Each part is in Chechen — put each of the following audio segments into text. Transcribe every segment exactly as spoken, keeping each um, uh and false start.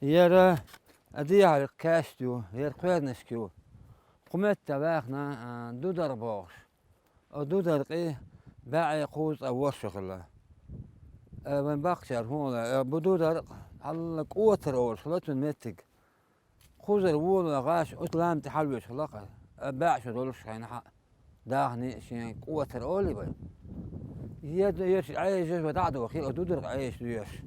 Яра а дехьарг каьшт ю, яра кхоьрнашка ю. Кху метта ваьхна, а, Дударкъ бохуш. О Дударкъе баьӀе кхузткъа ворхӀ шо хилла. Э, вайн баккхачара хӀун олу, э, бу Дударкъ, хьалла КӀотар олуш хилла цуьнан меттиг. Кхузара волаван гӀаш оцу лам тӀе хьалавоьдуш хилла-кх, э, баьӀ шо долуш хенахь а. Дахний шен КӀотар олий вай. Еда ерш Ӏежаш вай дӀа а дохийла, о Дударкъ Ӏежаш доьшуш.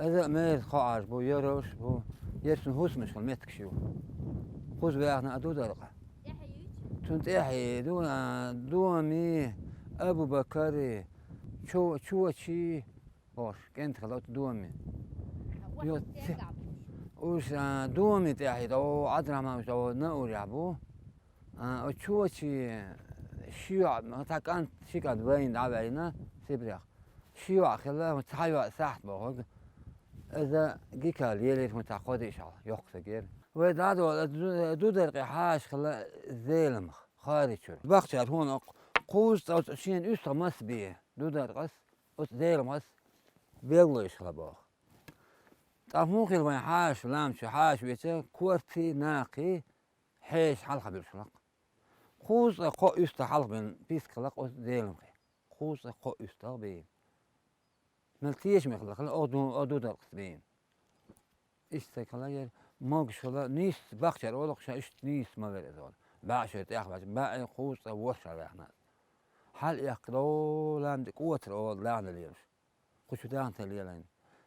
Иза а мерза кхоарш бу, ярош бу, яра цуьнан хӀусамаш хилла меттигаш ю. Кхуза ваьхна а Дударкъ. Цунна тӀаьхье ду, а, Доми, Абу-Бакари, Чо-, Чочи, бохуш, кӀентий хилла оцу Доми. Йо, ци-, уьш, а, Доми тӀаьхье, о, Ӏабдурахьман уьш, о, Наурехь бу. А, оцу Чочи ши йоӀ, цхьа кӀант, ши кӀант вайна дӀаваьлла Сибрех. Ши йоӀ хилла, цхьа йоӀ Сахьт бохург. Иза Гикал елира хӀун цхьа кхо де шо хьалха, йоккха стаг яра. Вай дӀадолу, ду-, Дударкъе хьаша хилла Зеламха, Харичуьра. Бахчара хӀуна кхузткъа оцу шена уьстагӀ маса бе, Дударкъас, оцу Зеламхас белгалош хилла боху. Ткъа хӀун хилла вайн хьаша, ламчу хьаша веца, корти, накхий, хьеша хьалха буьлуш хилла-кх. Кхузткъа кхо уьстагӀ хьалха бен писка хилла-кх оцу Зеламхе. Кхузткъа кхо уьстагӀ бен. Мел тешаме хилла, хилла, о ду-, о Дударкъас бен. Иштта хилла яра, могуш хилла, нийсса бахчара олу-кх ша, иштта нийсса ма вара иза олу. БаьӀ шо тӀехь ваьлча, баьӀе кхузткъа ворхӀ шо ваьхна. Хьалаэккхадо лам тӀе КӀотар олу дахна лелаш. Кху чу дахна тӀе лелийна.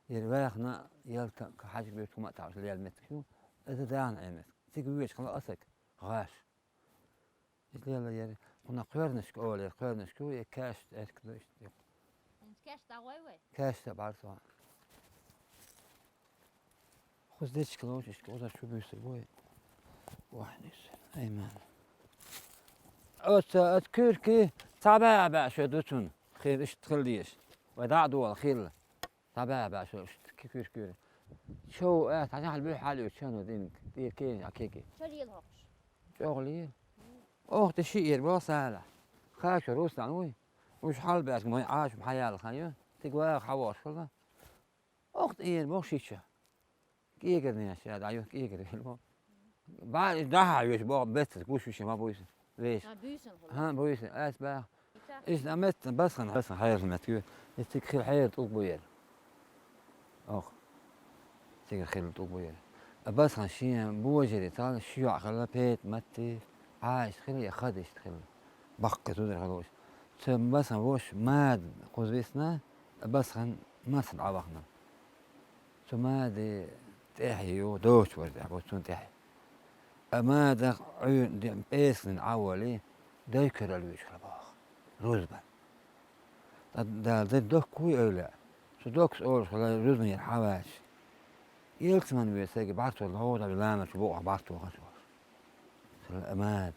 Яра ваьхна, ялта а, хьаьжкӀа буьту хӀума а тахьаш лела меттигаш ю. Иза дахна Ӏен меттиг. Цига воьдуш хилла а стаг, гӀаш. Иза лела яра, кхунах кхоьрнашка олу, яра кхоьрнашка ю, я каьшта эрка ду иштта. ХӀинца каьшта дӀагӀой вай? Каьшта бӀарсо. Кхуза дечка лоцуш, иштта кхуза чу буьйсур бу вай. Вахьнис, ай ман. Оцу, оцу куьрки цхьа баьӀ-баьӀ шо ду цунна. Хир иштта хила дезаш. Вай дӀа а дола хилла. Цхьа баьӀ-баьӀ шо иштта ки куьркуьра. Чов а, цхьа жахьал буьхьа хьалуьйту чан динга. ТӀе кена а кеги. Чо лела хӀокхуш? ЧӀогӀа лела. Оха тӀе шиъ эр боху Салахь. Кхачо Руслан вуй. Уьш хьалабаьрза вайн Ӏашим хьаяьлла хан ю. Цига ваха хьавош хилла. Оха тӀе эр боху шича. КӀегар неш, я, дӀа ю, кӀегар вел боху. Ба, и дӀахьа веш боху, беццас гуш виша ма буйса. Веш. А, буьйсан хуьлу. Ха, буйса, ас баха. Иза а меттан басхан, басхан хьерла меттиг ю. Иза цига хила хьеран тӀулг бу яра. Ох. Цига хила тӀулг бу яра. А басхан шен божаре цхьа ши йоӀ хилла, Петан матти, Ӏайшат хилла, я хадишт хилла. Баккхи зудар хилла уьш. Цу басхан вош мада кхуза висна, а басхан маса дӀавахна. Цу маде тӀехье ю, доцу вара тӀехь, бу цунна тӀехье. Амма даха Ӏуьйран де-, пӀерасканан Ӏа волий, дайкарал вуьйцуш хила боху. Рузбан. Ткъа Дала дерг доккхуй эвлаьа. Цу доккхас олуш хила рузбанера хьаваьча. Ялсаман вен сайга бӀарто ловда ламарчу букъа бӀарто хаш олуш. Хила амада.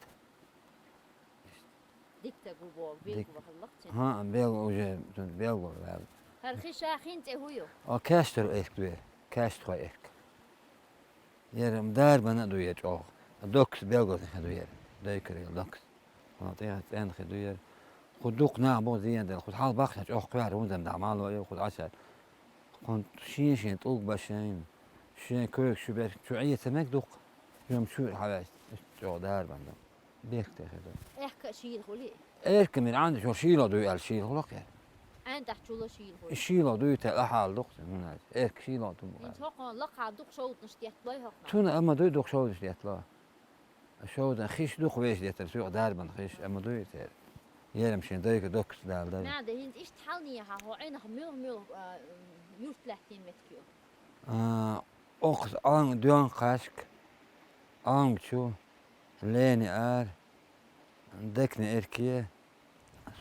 Дика стаг ву боху, дика. Белгало хилла-кх цуьнан. ХӀаъ, белгало уже, цуьнан белгало ваьлла. ХӀара хи ша хин цӀе хӀу ю? О, Каьштара эрк вера, Каьштхой эрк. Яра дарбана а ду яра чӀогӀа. Доккхас белгало хи ду яра. Дайкарел доккхас. Хьуна тӀехь цӀенна хи ду яра. Кху дукха нах бу зен дела. Кху хьал бахча чӀогӀа кхоьхьа хӀунда дӀа мало ю, кху Ӏашар. Кхунна шен-шен тӀулг башайн. Шен койка шу бер, чу Ӏе ца мег дукха. Юьм чуьра хьаваьча, чӀогӀа дарбан ду. Бехк тӀе хир ду. Эхка а шийла хуьлий? Эрка мир Ӏанда шо шийла дуй аьлла шийла хуьлу кхер. Ӏайн тӀехь чула шийла хуьлу. И шийла дуй те лахьал дукха, хӀунда аьлча эрка шийла ду бу. Хинца хӀокхуьнан лакхахь дукха шовданаш детталой хӀокхуьнан? Цунна амма дуй дукха шовданаш деттало. Шовдан хиш дукха веш деттар, суьйкъа дарбан хиш, амма дуй тера. Ерам шен дайка доккхас дала дай. Нада, хӀинца иштта хьалнехьа хьо Ӏинах муьлха-муьлха, а, юрт лаьттина меттиг ю? А, Окхуза Ӏанг-, Доьнкхашка, Ӏангчу, Лени ара, Декне эрке,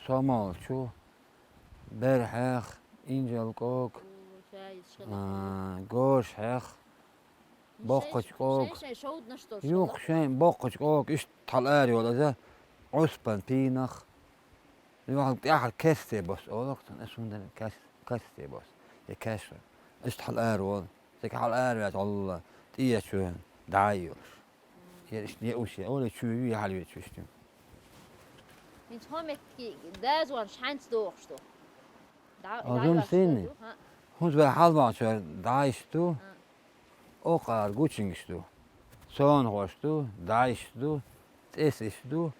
Сомалчу, Берхьех, Инжалкъок, а, Горшхьех, Боккхачу кӀога. Шайн-шайн шовданаш долуш. Юха шайн Боккхачу кӀога иштта хьала ара йолу иза, Ӏуспан пийнах. Юха тӀаьхьара Керсте бос олу-кх цунна, аса хӀунда Керс-, Керсте бос. Я Керсте. Иштта хьала ара волу. Цига хьала ара ваьлча гӀолла тӀе чу дӀа а йолуш. Я иштта я уьш, я олу чу ю, я хьала веачу иштта. ХӀинца хӀо меттиг дазонаш хьаьнца дохуш ду? ДӀа, а, дӀа зум йош сийни ду, хӀа? ХӀунца вай хьалабахча дӀа иштта ду? А. Окъара гучингаш ду, сонахошка ду, дӀайшка ду, тӀесашка ду,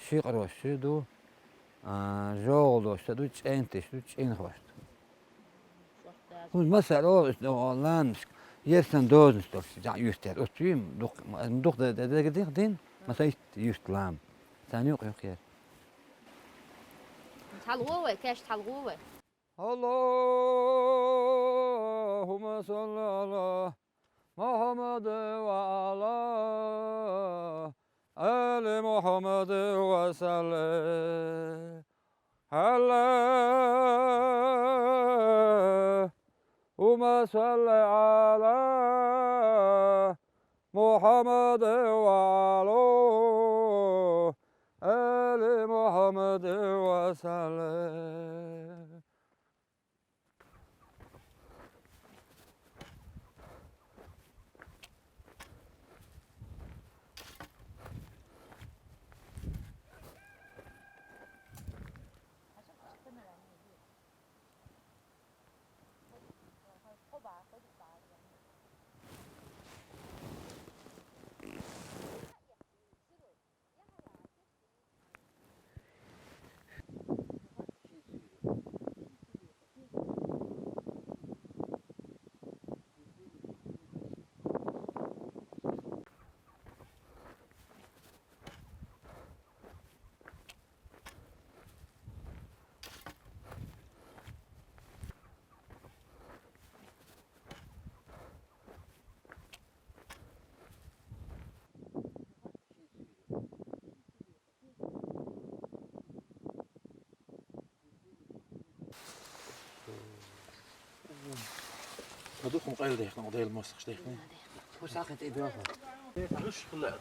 шикъарошка ду, а, жогӀалдошка ду, чӀенташка ду, чӀинхошка ду. ХӀунда масала оалаш, о, о, ланнашка, ер санна дозанаш долуш, жа юьртера. Оцу юй дукха, дукха де-, де-, дегадих дин, масала, итт юьрт лам. Царна юкъ-юкъера. Хьалагӏо вай, каьшта хьалагӏо вай. اللهم صل على محمد وعلى آل محمد وسلم. اللهم صل على محمد وعلى آل محمد وسلم. Ма дукха къайла дехна, Дела мостагӀаш дехна. ХӀу сахьат тӀе доьху. Гуш хила.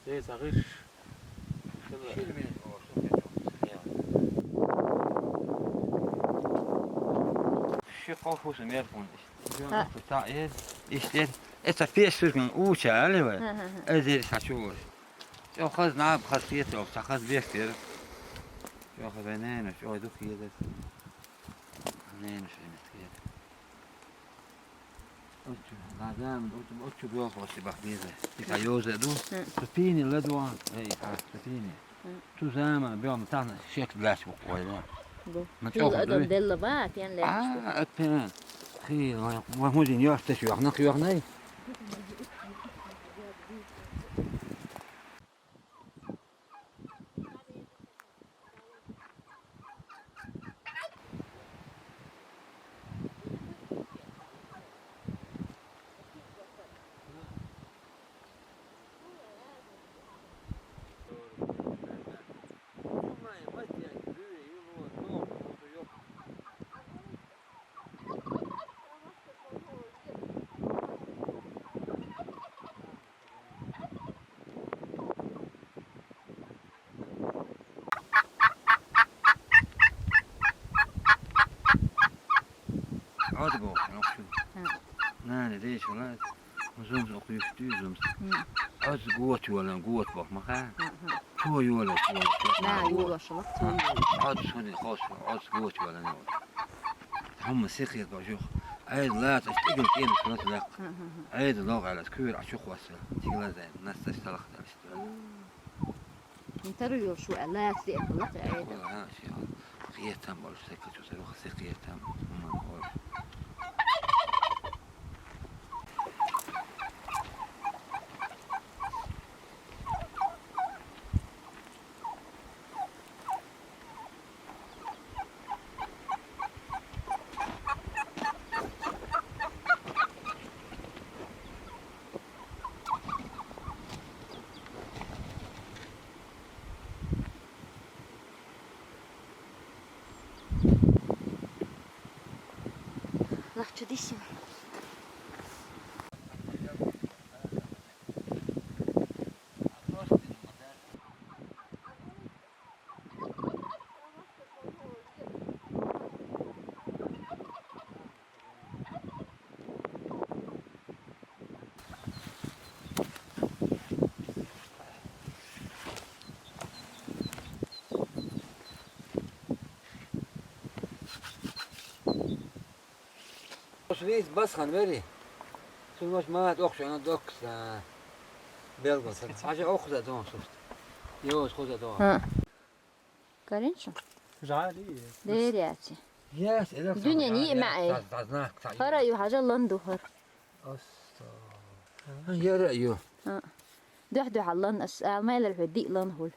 Деза гӀирш. Ши къо хӀусам яр хьуна иштта. Ха. Ца эр, иштта эр. Эца пеш сурган уча али вай. Ха, ха, ха. Эзир сачуваш. ЧӀо хаз наб хаз хетал, ца хаз бехтер. ЧӀо хаз вай нена, чӀо духиедас. Нена шемет хет. Оцу, газам, оцу, оцу бёхош бах деза. И ха ёза ду. Мгм. Цу пине ладуан. Эй, ха, цу пине. Мгм. Цу зама бём тахна шек дач бу ойла. Бу. Ма хила чохол адам дуй. Делла ба, тен ле. А, апен. Хи, ма, ма хужин ёрташ ёхна, ёхнай. Хьо да боху, нохчу. Хм. Нана, деш вала, зумс окхуьйсуш дуьйзу зумс. Хм. Аз гочу валан, гоч бох, маха. Хм, хм. Цо йолаш, йолаш. На, йолаш, лак, цо йолаш. Аз шуни хош, аз гочу валан, йолаш. Хьумма сихет бажух. Айд лац, аз тигл кем сурат лак. Хм, хм, хм. Айд лог алас, куьр а чухваса. Тигла зай, насташ талах талаш. Хм. Интервью шу алас, де, лак, айд. Вала, ши, хетам болуш, секачу, сару, хасекетам. Хм, болуш. Лахчу дисина. Ус виц басхан вери. Сумаш маат охшана докса. Белгос. Хажа охза дон суст. Йос хоза дон. Ха. Каринчу? Жари. Деряти. Яс, эдак. Дуня сама, ни я, ма, э. Заз-, зазнак, та, Хара я. Ю хажа ланду хар. Оста. Яра ю. Ха. Дух дух лан ас, алмайлар ху ди лан хул.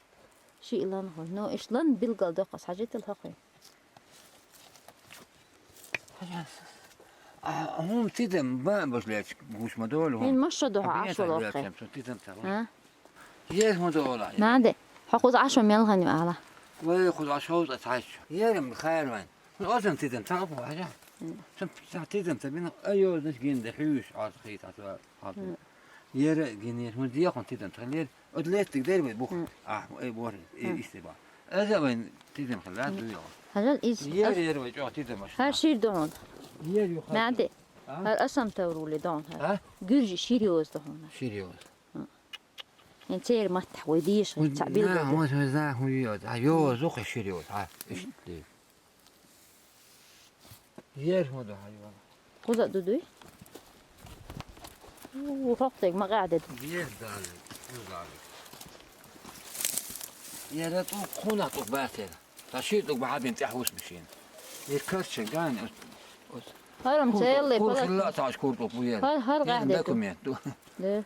Ши лан хул. Но иш лан билгал докас хажитал хакъи. А, хум тидам ба башлач гуш мадол хум. Ин машо дохо. Абият ашо лохе. Лячам, су тидам та. А? Ер хум дола. Наде. Хакуз ашо мелгани ала. Вай, хуз ашо за тач. Ерам хайр ван. Озам тидам та бу хажа. Сам тидам та бин айо даш гин де хуш аз хит аз. Ер гин ер хум диякон тидам та лер. Одлестик дер бай бух. А, эй бор, эй исте ба. Аза ван тидам хала дуя. Хажал из. Ер ер вай чо тидам аш. Хар шир дон. Ер ю хар. Наде. А? Хар асам таврули дон хар. А? Гюржи шириоз дон. Шириоз. Ин цер мат хой диш, ца билгал. Ма ма за хун ю. А ё зух шириоз. А, ишли. Ер хун да хайван. Куза дудуй? У, хокъ тег ма гъадед. Ер дали, кузали. Ер ту хуна ту басер. Таши ту бахабин тахвус бишин. Ер карча ган. Харам целле пала. Курсла таш курту буер. Хар, хар гъадед. Документ. Де.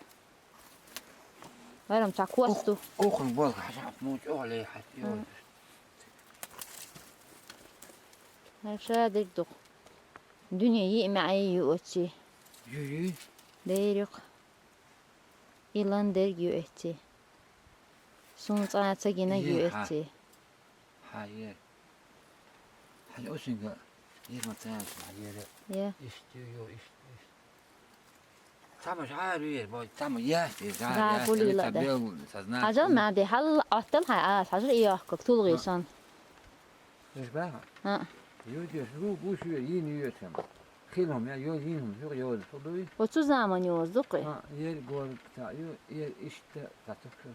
Варам ца квасту. Ох, ох, бол, хажа, муч, оле, хат, ё. Наша дердук. Дуня и ма ай ю оци. Ю, ю. Дерюк. Илан дерг ю эци. Сун ца ца гина ю эци. Ха, е. Хай осинга, е матаянс, ха, ере. Е. Ишти, ё, ишти, ишти. Тама жар ю, бо, тама яс, е, жар, га яс, були е, ла, да. Табел, сознание. Хажал ма де, хал аттал хай ас, хажал и ах, как тулгы сан. Ишба? А. Ю де, ру, гуш ю, ин ю тем. Хилом, я, ё, ин, ё, ё, ё, ё. Оцу заман ю, зукы. А, ер гор, та, ё, ер иште, та, тукшу.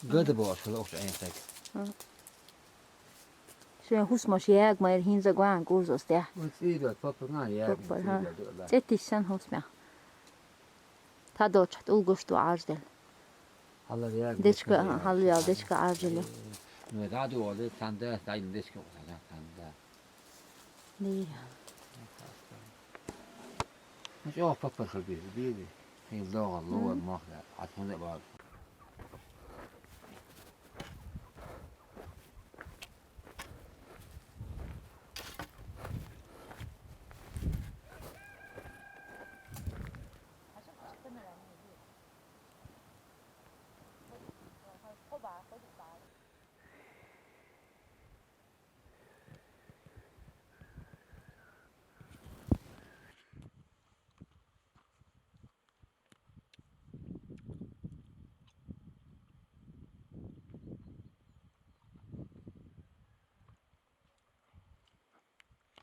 Гада бо школа охч айн так. Шен хус маш яг май хинза гван гузос тя. Вот сидо, папа на я. Папа, ха. Цетиш сан хус мя. Та дочат улгуш ту аждел. Халар яг. Дечка, халар яг, дечка аждел. Ну, да ду оле, танда, тайм дечка, танда. Лия. Муш ох папа хал би, би, би. Хил догал, луар, мохла, атмуда бал.